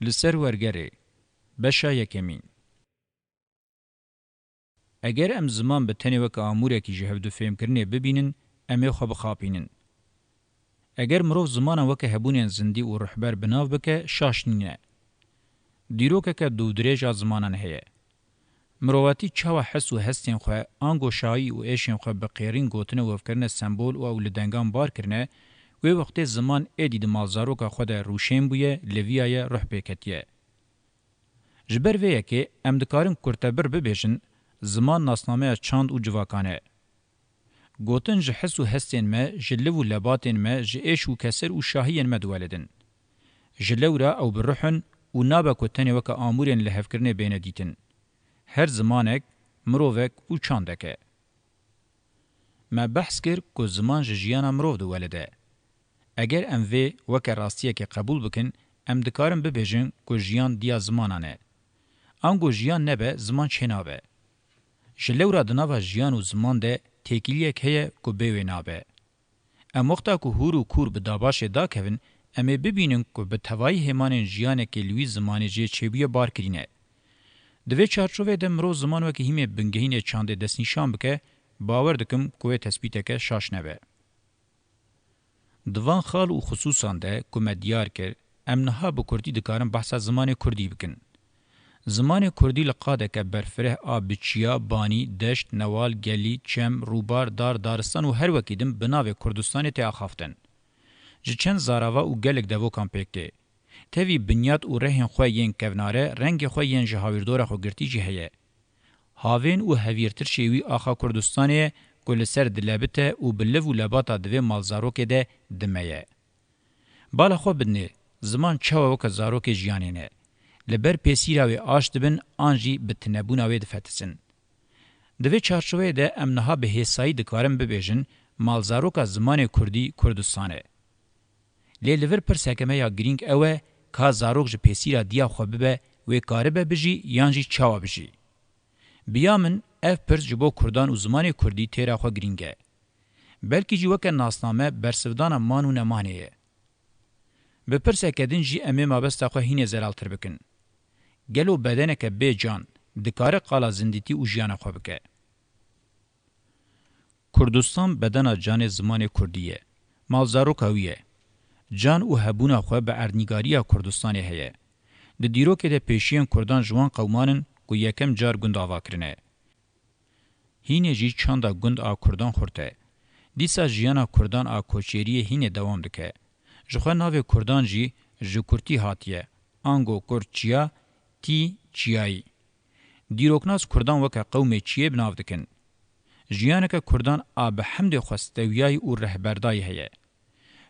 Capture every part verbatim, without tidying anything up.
Li ser wergerê, beşa yekemîn. Eger em ziman bi tenê weke amûrekî ji hevdifêmkirinê bibînin, em ê xwe bixapînin. Eger mirov zimanan weke hebûnên zindî û ruhber bi nav bike, şaş nîne. Dîrokeke dûdirêj a zimanan heye. Mirovatî çawa hes û hestên xwe, ango şahî û êşên xwe bi qêrîn gotine û hevkirine sembol û ew li dengan bar kirine, wê wextê ziman êdî di malzaroka xwe de rûşên bûye, leviyaye, ruh pê ketiye. Ji ber vê yekê em dikarin kurtebir bibêjin, ziman nasnameya çand û civakan e. Gotin ji his û hestên me, ji liv û lebatên me, ji êş û keser û şahiyên me diwelidin. Ji lewra ew bi ruh in û nabe ku tenê weke amûrên lihevkirinê bêne dîtin. Her zimanek mirovek û çandek e. Me behs kir ku ziman ji jiyana mirov diwelide. Eger em vê weke rastiyekê qebûl bikin, em dikarin bibêjin ku jiyan diya zimanan e. Ango jiyan nebe, ziman çênabe. Ji lewra di nava jiyan û ziman de têkiliyek heye ku bê wê nabe. Em wexta ku hûr û kûr bi dabaşê dakevin, em ê bibînin ku bi tevayî hêmanên jiyanekê li wî zimanê jê çêbûye bar kirîne. Di vê çarçovê de mirov ziman wekî hîmê bingehînê çandê destnîşan bike, bawer dikim ku wê tespîteke şaş nebe. Di van xal û xisûsan de ku me diyar kir, em niha bi kurtî dikarin behsa zimanê kurdî bikin. Zimanê kurdî li qadeke berfireh a bi çiya, banî, deşt, newal, gelî, çem, rûbar, dar, daristan û her wekî din bi navê Kurdistanê tê axaftin. Ji çend zarava û gelek devokan pêk tê. Tevî binyat û rehên xwe yên kevnare, rengê xwe yên ji hawîrdora xwe girtî jî heye. Havên û hevîrtirşê wî axa Kurdistanê ye ku li ser dilebite û bi liv û lebata di vê malzarokê de di me ye. Bala xwe bidinê, ziman çawa weke zarokê jiyanê ne. Li ber pêsîra wê aş dibin an jî bi tinebûna wê difetisin. Di vê çarçoveyê de em niha bi hêsayî dikarin bibêjin, malzaroka zimanê kurdî Kurdistan e. Lê li vir pirseke me ya girîng ew e, ka zarok ji pêsîra diya xwe bibe, wê karibe bijî yan jî çawa bijî? Bi ya min, ev pirs ji bo kurdan û zimanê kurdî têra xwe girîng e. Belkî jî weke nasname bersivdana man û nemanê ye. Bi pirseke din jî em ê mabesta xwe hînê zelaltir bikin. Gelo bedeneke bê can dikare qala zindîtî û jiyana xwe bike? Kurdistan bedena canê zimanê kurdî ye. Malzaroka wî ye. Can û hebûna xwe bi erdnîgariya Kurdistanê heye. Di dîrokê de pêşiyên kurdan ji wan qewman in ku yekem car gund ava kirine. Hînê jî çanda gund a kurdan xurt e. Dîsa jiyana kurdan a koçeriyê hînê dewam dike. Jixwe navê kurdan jî ji kurtî hatiye, ango kurd çiya, tî çiyayî. Dîroknas kurdan weke qewmê çiyê bi nav dikin. Jiyaneke kurdan a bi hemdê xwe stewiyayî û rehberdayî heye.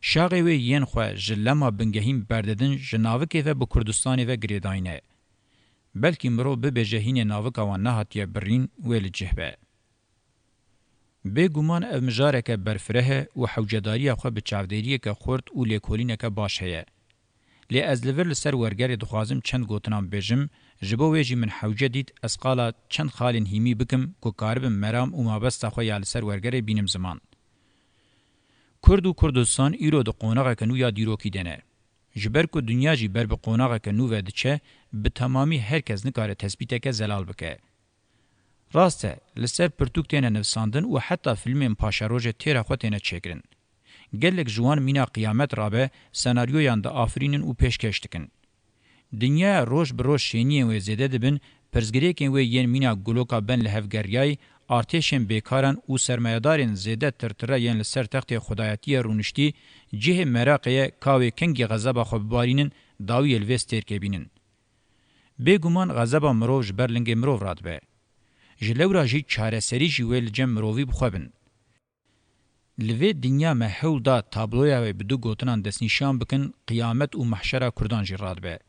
Şaxê wê yên xwe ji lema bingehîn berdidin ji navikê ve bi Kurdistanê ve girêdayî ne. Belkî mirov bibêje hînê navika wan nehatiye birîn, wê li cih be. Bêguman ev mijareke berfireh e û hewcedariya xwe bi çavdêriyeke xurt û lêkolîneke baş heye. Lê ez li vir li ser wergerê dixwazim çend gotinan bêjim, ji bo wê jî min hewce dît ez qala çend xalên hîmî bikim ku karibim meram û mabesta xwe ya li ser wergerê bînim ziman. Kurd û Kurdistan îro di qonaxeke nû ya dîrokî de ne. Ji ber ku dinya jî ber bi qonaxeke nû ve diçe, bi temamî her kes nikare tespîteke zelal bike. Rast e, li ser pirtûk têne nivsandin û heta fîlmên paşerojê têra xwe têne çêkirin. Gelek ji wan mîna qiyamet rabe senaryoyan diafirînin û pêşkêş dikin. Dinyaya roj bi roj şêniyên wê zêde dibin, pirsgirêkên wê yên mîna guloka ben lihevgeriyayî, artêşên bêkaran û sermayedarên zêde tirtire yên li ser textê xwedayetiyê rûniştî, cihê meraqê ye ka wê kengî xezeba xwe bibarînin, dawiyê li vê stêrkê bînin. Bêguman xezeba mirov ji ber lingê mirov radibe. Ji lewra jî çareserî jî wê li cem mirovî bi xwe bin. Li vê dinya me hewl da tabloya wê bi du gotinan destnîşan bikin, qiyamet û mehşera kurdan jî radibe.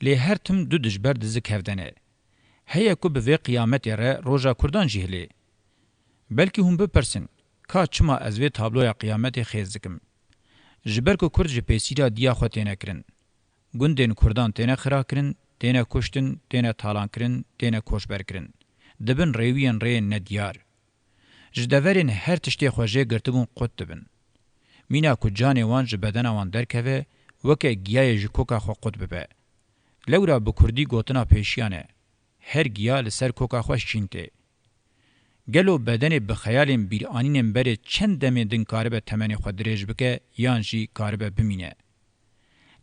Lê her tim du dijber di zik hev de ne. Heye ku bi vê qiyametê re roja kurdan jî hilê. Belkî hûn bipirsin, ka çima ez vê tabloya qiyametê xêz dikim? Ji ber ku kurd ji pêsîra diya xwe têne kirin. Gundên kurdan têne xirakirin, têne kuştin, têne talankirin, têne koçberkirin. Dibin rêwiyên rêyên nediyar. Ji deverên her tiştê xwe jê girtibûn qut dibin. Mîna ku canê wan ji bedena wan derkeve, weke giyayê ji koka xwe qut bibe. Lewra bi kurdî gotina pêşiyan e, her giya li ser koka xwe şîn tê. Gelo bedenê bi xeyalên bîranînên berê çend demên din karibe temenê xwe dirêj bike yan jî karibe bimîne?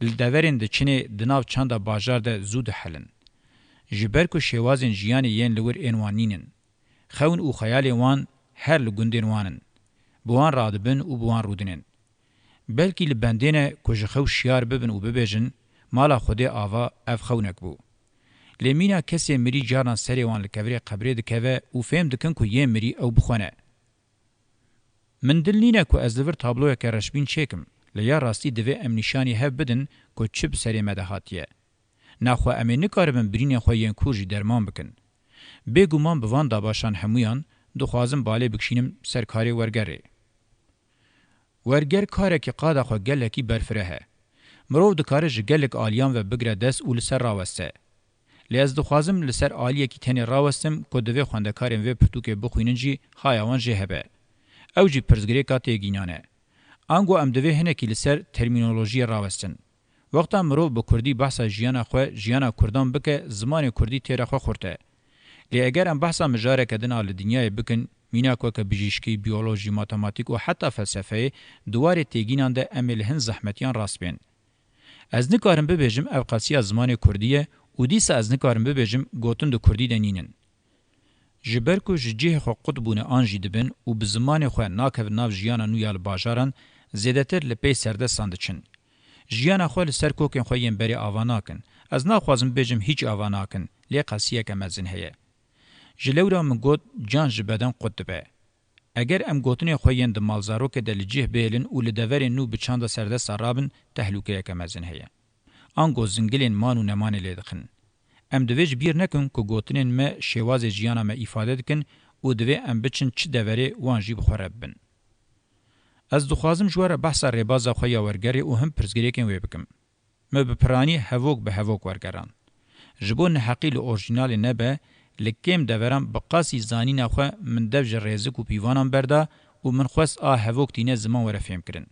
Li deverên diçinê di nav çanda bajar de zû dihelin. Ji ber ku şêwazên jiyanê yên li wir ên wan nînin. Xewn û xeyalên wan her li gundên wan in. Bi wan radibin û bi wan rûdinin. Belkî li bendê ne ku ji xew şiyar bibin û bibêjin, mala Xwedê ava ev xewnek bû. Lê mîna kesê mirî carna serê wan li kevirê qebrê dikeve û fêm dikin ku yê mirî ew bi xwe ne. Min dil nîne ku ez li vir tabloyeke reşbîn çêkim, lê ya rastî divê em nîşanî hev bidin ku çi bi serê me de hatiye. Naxwe em ê nikaribin birînên xwe yên kûr jî derman bikin. Bêguman bi van dabaşan hemûyan dixwazim balê bikişînim ser karê wergerê. Werger karekî qada xwe gelekî berfireh e. Mirov dikare ji gelek aliyan ve bigre dest û li ser raweste. Lê ez dixwazim li ser aliyekî tenê rawestim ku divê xwendekarên vê pirtûkê bixwînin jî haya wan jê hebe. Ew jî pirsgirêka têgînan e. Ango em divê hinekî li ser termînolojiyê rawestin. Wexta mirov bi kurdî behsa jiyana xwe, jiyana kurdan bike, zimanê kurdî têra xwe xurt e. Lê eger em behsa mijareke din a li dinyayê bikin, mînak weke bijîşkî, biyolojî, matematîk û heta felsefeyê, di warê têgînan de em ê li hin zehmetiyan rast bên. Ez nikarim bibêjim ev qesiya zimanê kurdî ye û dîsa ez nikarim bibêjim gotin di kurdî de nînin. Ji ber ku ji cihê xwe qut bûne an jî dibin û bi zimanê xwe nakevin nav jiyana nû ya li bajaran, zêdetir li pey serdestan diçin. Jiyana xwe li ser kokên xwe yên berê ava nakin. Ez naxwazim bêjim hîç ava nakin, lê qesiyeke mezin heye. Ji lewra min got, can ji beden qut dibe. Eger em gotinên xwe yên di malzarokê de li cih bihêlin û li deverên nû bi çanda serdesta rabin, tehlûkeyeke mezin heye. Ango zingilên man û nemanê lê dixin. Em divê ji bîr nekin ku gotinên me şêwazê jiyana me îfade dikin û divê em biçin çi deverê wan jî bi xwe re bibin. Ez dixwazim ji we re behsa rêbaza xwe ya wergerê û hin pirsgirêkên wê bikim. Me bi piranî hevok bi hevok wergeran. Ji bo neheqî li orjînalê nebe, li kêm deveran bi qasî zanîna xwe min dev ji rêzik û pîvanan berda û min xwest a hevok tîne ziman were fêmkirin.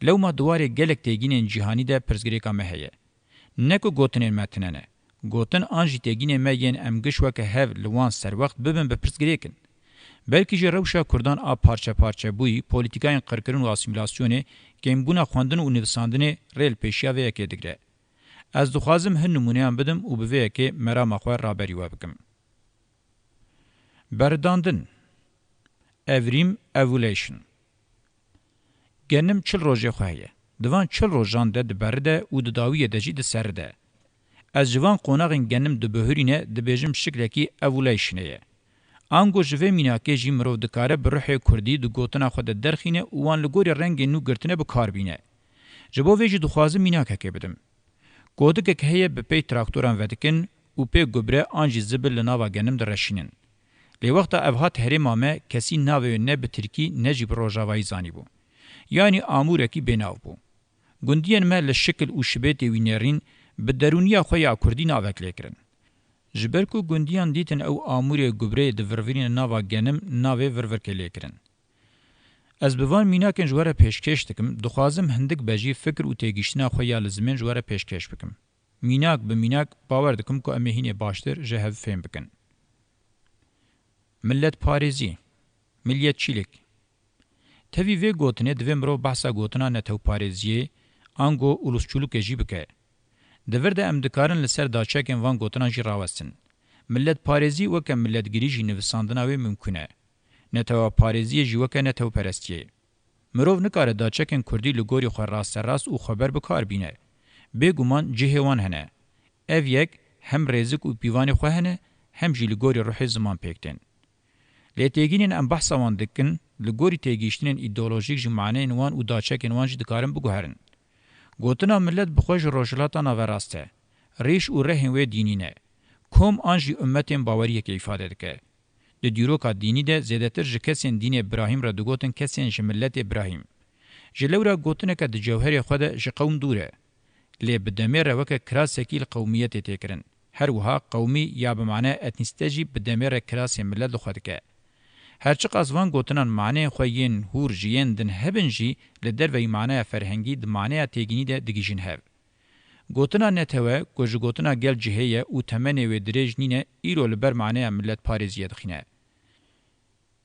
Lewma di warê gelek têgînên cîhanî de pirsgirêka me heye. Ne ku gotinên me tune ne. Gotin an jî têgînên me yên em giş weke hev li wan serwext bibin bi pirsgirêk in. Belkî jî rewşa kurdan a parçe parçe bûyî, polîtîkayên qirkirin û asîmîlasyonê, kêmbûna xwendin û nivîsandinê rê li pêşiya vê yekê digre. Ez dixwazim hin nimûneyan bidim û bi vê yekê merama xwe raberî we bikim. Berridandin. Evrîm, evolution. Genim çil rojê xwe heye. Di van çil rojan de diberide û di dawiyê de jî diseride. Ez ji van qonaxên genim dibihurîne, dibêjim şiklekî evolutionê ye. Ango ji vê mînakê jî mirov dikare bi ruhê kurdî di gotina xwe de derxîne û wan li gorî rengên nû girtine bi kar bîne. Ji bo vê jî dixwazim mînakekê bidim. Gotikek heye bi pey traktoran vedikin û pê gubre an jî zibil li nava genim direşînin. Lê wexta ev hat herêma me, kesî navê wê ne bi tirkî ne jî bi rojavayî zanîbû. Yanî amûrekî bênav bû. Gundiyên me li şikil û şibêtê wî nêrîn bi derûniya xwe ya kurdî navek lê kirin. Ji ber ku gundiyan dîtin ew amûrê gubreyê divirvirîne nava genim, navê virvirkê lê kirin. Ez bi van mînakên ji we re pêşkêş dikim, dixwazim hindik bejî fikir û têgihiştina xwe ya li zimên ji we re pêşkêş bikim. Mînak bi mînak bawer dikim ku em ê hînê baştir ji hev fêm bikin. Milletparêzî, milliyetçilik. Tevî vê gotinê divê mirov behsa gotina netewparêziyê, ango ulusçulukê jî bike. Di vir de em dikarin li ser daçekên van gotinan jî rawestin. Milletparêzî weke milletgirî jî nivîsandina wê mimkûn e. Neteweparêziyê jî weke netewperestiyê. Mirov nikare daçekên kurdî li gorî xwe rasterast û xweber bi kar bîne. Bêguman cihê wan hene. Ev yek hem rêzik û pîvanê xwe hene, hem jî li gorî ruhê ziman pêk tên. Lê têgînên em behsa wan dikin, li gorî têgihiştinên îdeolojîk ji maneyên wan û daçekên wan jî dikarin biguherin. Gotina millet bi xwe ji Rojhilata Naverast e. Rîş û rehên wê dînî ne. Kom an jî ummetên baweriyekê îfade dike. Di dîroka dînî de zêdetir ji kesên dînê Birahîm re digotin kesên ji miletê Birahîm. Ji lewra gotineke di cewherê xwe de ji qewm dûr e. Lê bi demê re weke kirasekî li qewmiyetê tê kirin. Her wiha qewmî ya bi mane etnîste jî bi demê re kirasê milet li xwe dike. Her çiqas van gotinan maneyên xwe yên hûr ji yên din hebin jî, li derveyî maneya ferhengî di maneya têgînî de digihîjin hev. Gotina netewe, ku ji gotina gel cihê ye û temenê wê dirêj nîne, îro li ber maneya miletparêziyê dixîne.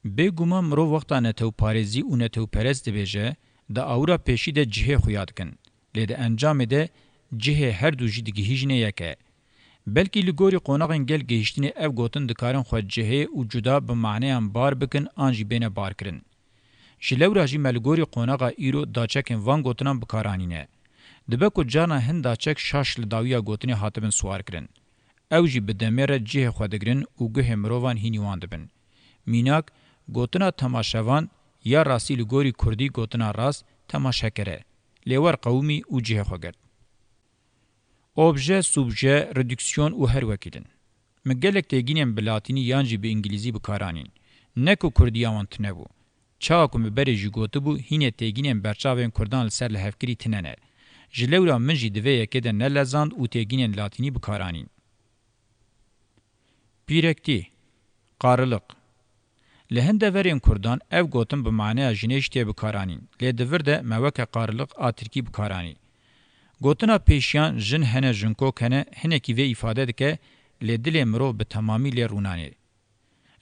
Bêguman mirov wexta netewparêzî û netewperest dibêje, di awira pêşî de cihê xuya dikin. Lê di encamê de cihê her du jî digihîjine yeke. Belkî li gorî qonaxên gel gihîştinê ev gotin dikarin xwe cihê û cuda bi maneyan bar bikin an jî bêne barkirin. Ji lewra jî me li gorî qonaxa îro daçekên van gotinan bi kar anîne. Dibe ku carna hin daçek şaş li dawiya gotinê hatibin siwarkirin. Ew jî bi demê re cihê xwe digirin û guhê mirovan hînî wan dibin. Mînak, gotina temaşevan ya rastî li gorî kurdî gotina rast temaşeker e. Lê wer qewimî û cihê xwe girt. Obje, subje, redüksiyon û her wekî din. Min gelek têgînên bi latînî yan jî bi îngilîzî bi kar anîn. Ne ku kurdiya wan tune bû. Çawa ku min berê jî gotibû, hînê têgînên berçavên kurdan li ser lihevkirî tune ne. Ji lewra min jî di vê yekê de nelezand û têgînên latînî bi kar anîn. Pîrektî, qariliq. Li hin deverên kurdan ev gotin bi maneya jinê jî tê bikaranîn, lê di vir de me weke qariliq a tirkî bikaranî. Gotina pêşiyan jin hene, jinkok hene, hinekî vê îfade dike, lê dilê mirov bi temamî lê rûnanê.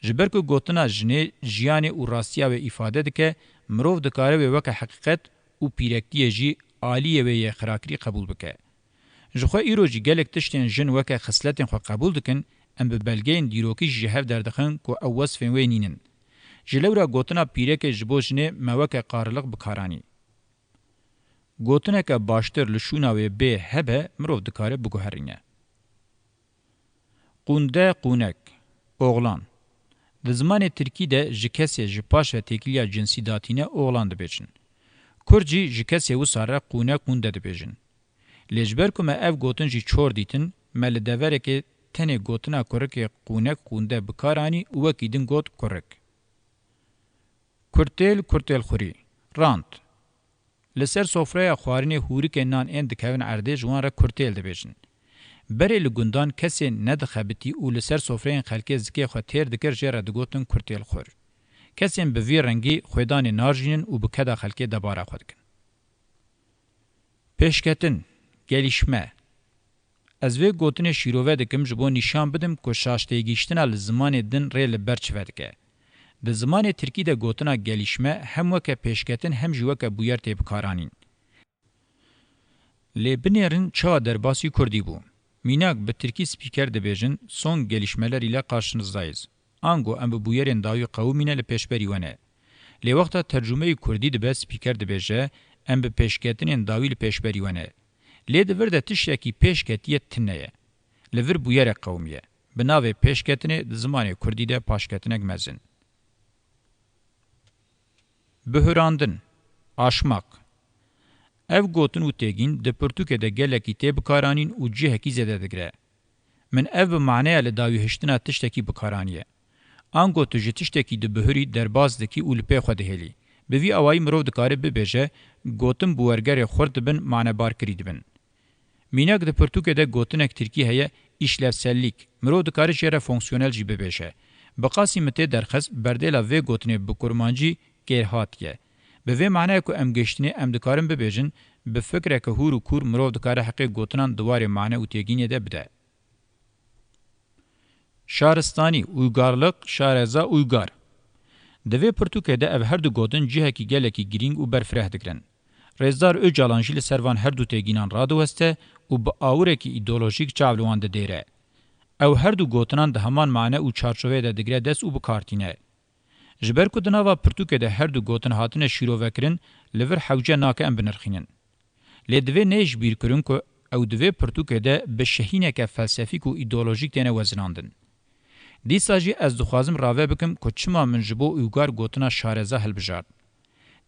Ji ber ku gotina jinê jiyanê û rastiya wê îfade dike, mirov dikare wê weke heqîqet û pîrektiyê jî aliyê wê yê xirakirî qebûl bike. Ji xwe îro jî gelek tiştên jin weke xisletên xwe qebûl dikin, em bi belgeyên dîrokî jî ji hev derdixin ku ew wesfên wê nînin. Ji lewra gotina pîrekê ji bo jinê me weke qariliq bikaranî. Gotineke baştir li şûna wê bê hebe mirov dikare biguherîne. Qûnde, qûnek, oğlan. Di zimanê tirkî de ji kesê ji paş ve têkiliya cinsî datîne oğlan dibêjin. Kurd jî ji kesê wisa re qûne, qûnde dibêjin. Lê ji ber ku me ev gotin jî çor dîtin, me li deverekê tenê gotina kurikê qûnek, qûnde bi kar anî û wekî din got kurik. Kurtêl, kurtêlxurî, rant. Li ser sofreya xwarinê hûrikên nan ên dikevin erdê, ji wan re kurtêl dibêjin. Berê li gundan kesê nedixebitî û li ser sofreyên xelkê zikê xwe têr dikir, jê re digotin kurtêlxur. Kesên bi vî rengî xwêdanê narjînin û bi keda xelkê debara xwe dikin. Pêşketin, gelişme. Ez vê gotinê şîrove dikim ji bo nîşan bidim ku şaştêgihiştina li zimanê din rê li ber çi vedike. Di zimanê tirkî de gotina gelişme hem weke pêşketin hem jî weke bûyer tê bikaranîn. Lê binêrin çawa derbasî kurdî bû. Mînak, bi tirkî spîker dibêjin, son gelişmeler ile karşınızdayız. Ango em bi bûyerên dawî qewimîne, li pêşberî we ne. Lê wexta tercûmeyî kurdî dibe, spîker dibêje, em bi pêşketinên dawî li pêşberî we ne. Lê di vir de tiştekî pêş ketiye tune ye. Li vir bûyerek qewimiye. Bi navê pêşketinê di zimanê kurdî de paşketinek mezin. Bihurandin, aşmaq. Ev gotin û têgîn di pirtûkê de gelekî tê bikaranîn û cihekî zêde digire. Min ev bi maneya li dawî hiştina tiştekî bikaraniye. Ango tu ji tiştekî dibihurî, derbas dikî û li pê xwe dihêlî. Bi vî awayî mirov dikare bibêje, gotin bi wergerê xurt dibin, manebarkirî dibin. Mînak, di pirtûkê de gotinek tirkî heye, îşlevsellik, mirov dikare jê re fonksiyonel jî bibêje. Bi qasî min tê derxist, berdêla vê gotinê bi kurmancî kêrhat ye. Bi vê maneyê ku em gihiştinê, em dikarin bibêjin, bi fikreke hûr û kûr mirov dikare heqê gotinan di warê mane û têgînê de bide. Şaristanî, uygarlık, şareza, uygar. Di vê pirtûkê de ev her du gotin cihekî gelekî girîng û berfireh digirin. Rêzdar Ocalan jî li ser van her du têgînan radiweste û bi awirekî îdeolojîk çav li wan didêre. Ew her du gotinan di heman mane û çarçoveyê de digire dest û bi kar tîne. Ji ber ku di nava pirtûkê de her du gotin hatine şîrovekirin, li vir hewce nake em binirxînin. Lê divê neyê ji bîr kirin ku ew di vê pirtûkê de bi şehîneke felsefîk û îdeolojîk têne wezinandin. Dîsa jî ez dixwazim rave bikim ku çima min ji bo uygar gotina şareza hilbijart.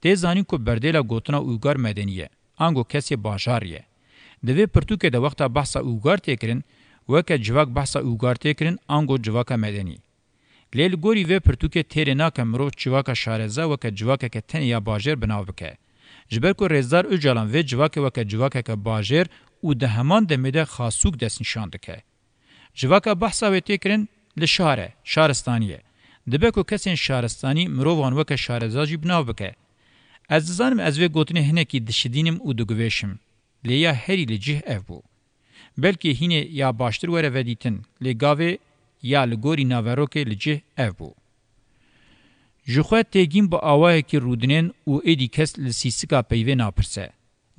Tê zanîn ku berdêla gotina uygar medenî ye, ango kesê bajarî ye. Di vê pirtûkê de wexta behsa uygar tê kirin, weke civak behsa uygar tê kirin, ango civaka medenî. Lê li gorî vê pirtûkê têrê nake mirov civaka şareza weke civakeke tenê ya bajêr bi nav bike. Ji ber ku Rêzdar Ocalan vê civakê weke civakeke bajêr û di heman demê de xasûk destnîşan dike. Civaka behsa wê tê kirin li şar e, şaristanî ye. Dibe ku kesên şaristanî mirovan weke şareza jî bi nav bike. Ez dizanim ez vê gotinê hinekî dişidînim û diguvêşim. Lê ya herî li cih ev bû. Belkî hînê ya baştir were vedîtin, lê gavê ya li gorî naverokê li cih ev bû. Ji xwe têgîn bi awayekî rûdinên û êdî kes li sîsika peyvê napirse.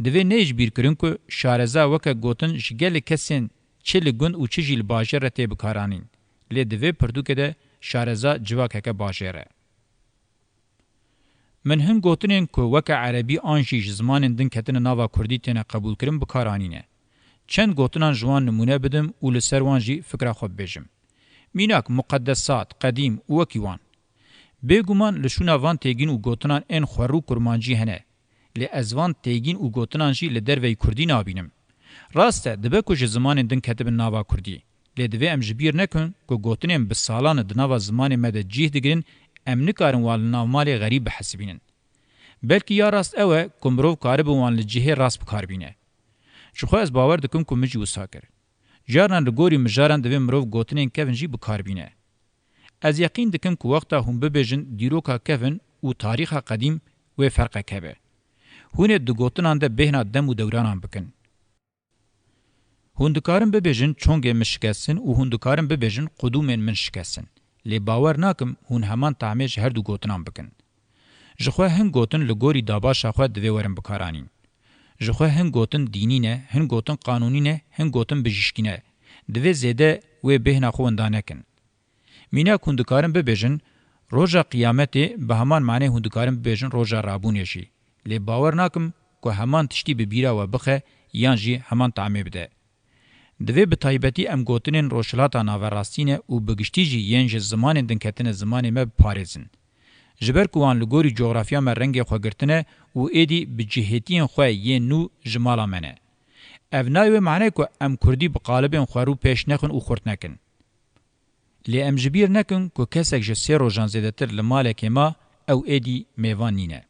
Divê neyê ji bîr kirin ku şareza weke gotin ji gelek kesên çi li gund û çi jî li bajêr re tê bikaranîn. Lê di vê pirtûkê de şareza civakeke bajêr e. Min hin gotinên ku weke erebî an jî ji zimanên din ketine nava kurdî têne qebûlkirin bi kar anîne. Çend gotinan ji wan nimûne bidim û li ser wan jî fikra xwe bibêjim. Mînak, muqedesat, qedîm û wekî wan. Bêguman li şûna van têgîn û gotinan ên xwerû kurmancî hene. Lê ez van têgîn û gotinan jî li derveyî kurdî nabînim. Rast e, dibe ku ji zimanên din ketibin nava kurdî. Lê divê em ji bîr nekin ku gotinên bi salan e di nava zimanê me de cih digirin, em nikarin wan li nav malê xerîb bihesibînin. Belkî ya rast ew e ku mirov karibe wan li cihê rast bi kar bîne. Ji xwe ez bawer dikim ku min jî wisa kir. Carinan li gorî mijaran divê mirov gotinên kevin jî bi kar bîne. Ez yeqîn dikim ku wexta hûn bibêjin dîroka kevin û tarîxa qedîm wê ferqek hebe. Hûn ê di gotinan de bêhna dem û dewranan bikin. Hûn dikarin bibêjin çongên min şikestin û hûn dikarin bibêjin qudûmên min şikestin. Lê bawer nakim hûn heman tahmê ji her du gotinan bikin. Ji xwe hin gotin li gorî dabaşa xwe divê werin bikaranîn. Ji xwe hin gotin dînî ne, hin gotin qanûnî ne, hin gotin bijîşkî ne. Divê zêde wê bêhna xwe winda nekin. Mînak hûn dikarin bibêjin, roja qiyametê, bi heman manê hûn dikarin bibêjin roja rabûnê jî. Lê bawer nakim ku heman tiştî bi bîra we bixe yan jî heman tamê bide. Divê bi taybetî em gotinên Rojhilata Naverastî ne û bi giştî jî yên ji zimanên din ketine zimanê me biparêzin. Ji ber ku wan li gorî cografya me rengê xwe girtine û êdî bi cihêtiyên xwe yên nû ji mala me ne. Ev nayê wê manê ku em kurdî bi qalibên xwerû pêş nexin û xurt nekin. Lê em ji bîr nekin ku kesek ji sê rojan zêdetir li malekê ma, ew êdî mêvan nîne.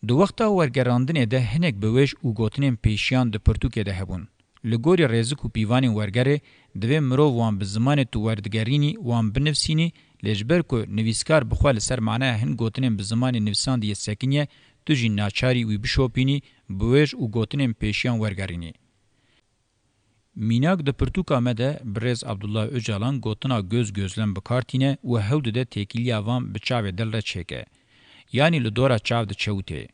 Di wexta wergerandinê de hinek biwêj û gotinên pêşiyan di pirtûkê de hebûn. Li gorî rêzik û pîvanên wergerê, divê mirov wan bi zimanê tu werdigerînî, wan binivsînî, lê ji ber ku nivîskar bi xwe li ser manaya hin gotinên bi zimanê nivîsandî yê sekiniye, tu jî naçarî wî bişopînî, biwêj û gotinên pêşiyan wergerînî. Mînak di pirtûka me de birêz Abdullah Ocalan gotina göz gözlem bi kar tîne û hewl dide têkiliya van bi çavê dil re çêke. Yanî li dora çav diçewitê.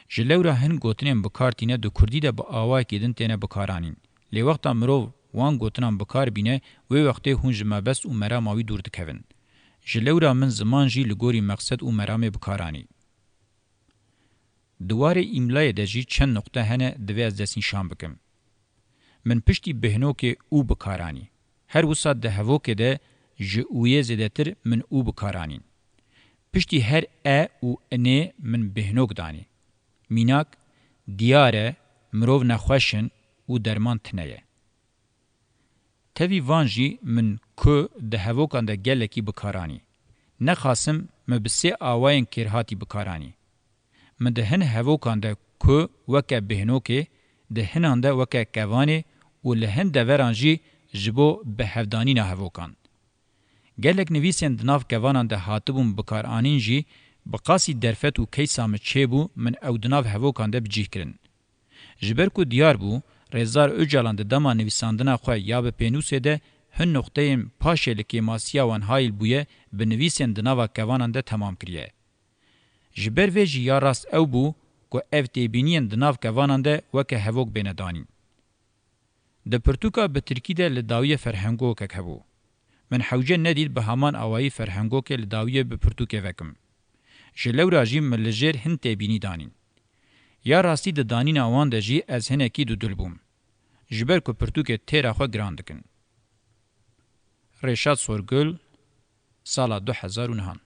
Ji lewra hin gotinên bi kar tîne di kurdî de bi awayekî din têne bikaranîn. Lê wexta mirov wan gotinan bi kar bîne, wê wextê hûn ji mebest û merama wî dûr dikevin. Ji lewra min ziman jî li gorî meqsed û meramê bi kar anî. Di warê îmlayê de jî çend nuqte hene divê ez destnîşan bikim. Min piştî bihnokê û bi kar anî. Her wisa di hevokê de ji ûyê zêdetir min û bi kar anîn. Piştî her e û inê min bihnok danî. Mînak, diyar e, mirov nexweş in û derman tune ye. Tevî van jî min ku di hevokan de gelekî bi kar anî. Nexasim min bi sê awayên kêrhatî bi kar anî. Min di hin hevokan de ku weke bêhnokê, di hinan de weke kevanê û li hin deveran jî ji bo bihevdanîna hevokan. Gelek nivîsên di nav kevanan de hatibûn bikaranîn jî bi qasî derfet û keysa min çêbû min ew di nav hevokan de bi cih kirin. Ji ber ku diyar bû, Rêzdar Ocalan di dema nivîsandina xwe ya bi pênûsê de hin nuqteyên paşê li kêmasiya wan hayîl bûye, bi nivîsên di nava kevanan de temam kiriye. Ji ber vê jî ya rast ew bû ku ev têbîniyên di nav kevanan de weke hevok bêne danîn. Di pirtûka bi tirkî de li dawiyê ferhengokek hebû. Min hewce nedît bi heman awayî ferhengokê li dawiyê bi pirtûkê vekim. Ji lewra jî min li jêr hin têbînî danîn. Ya rastî di danîna wan de jî ez hinekî dudil bûm. Ji ber ku pirtûkê têra xwe giran dikin. Rêşat Sorgul, sala du hezar û nehan.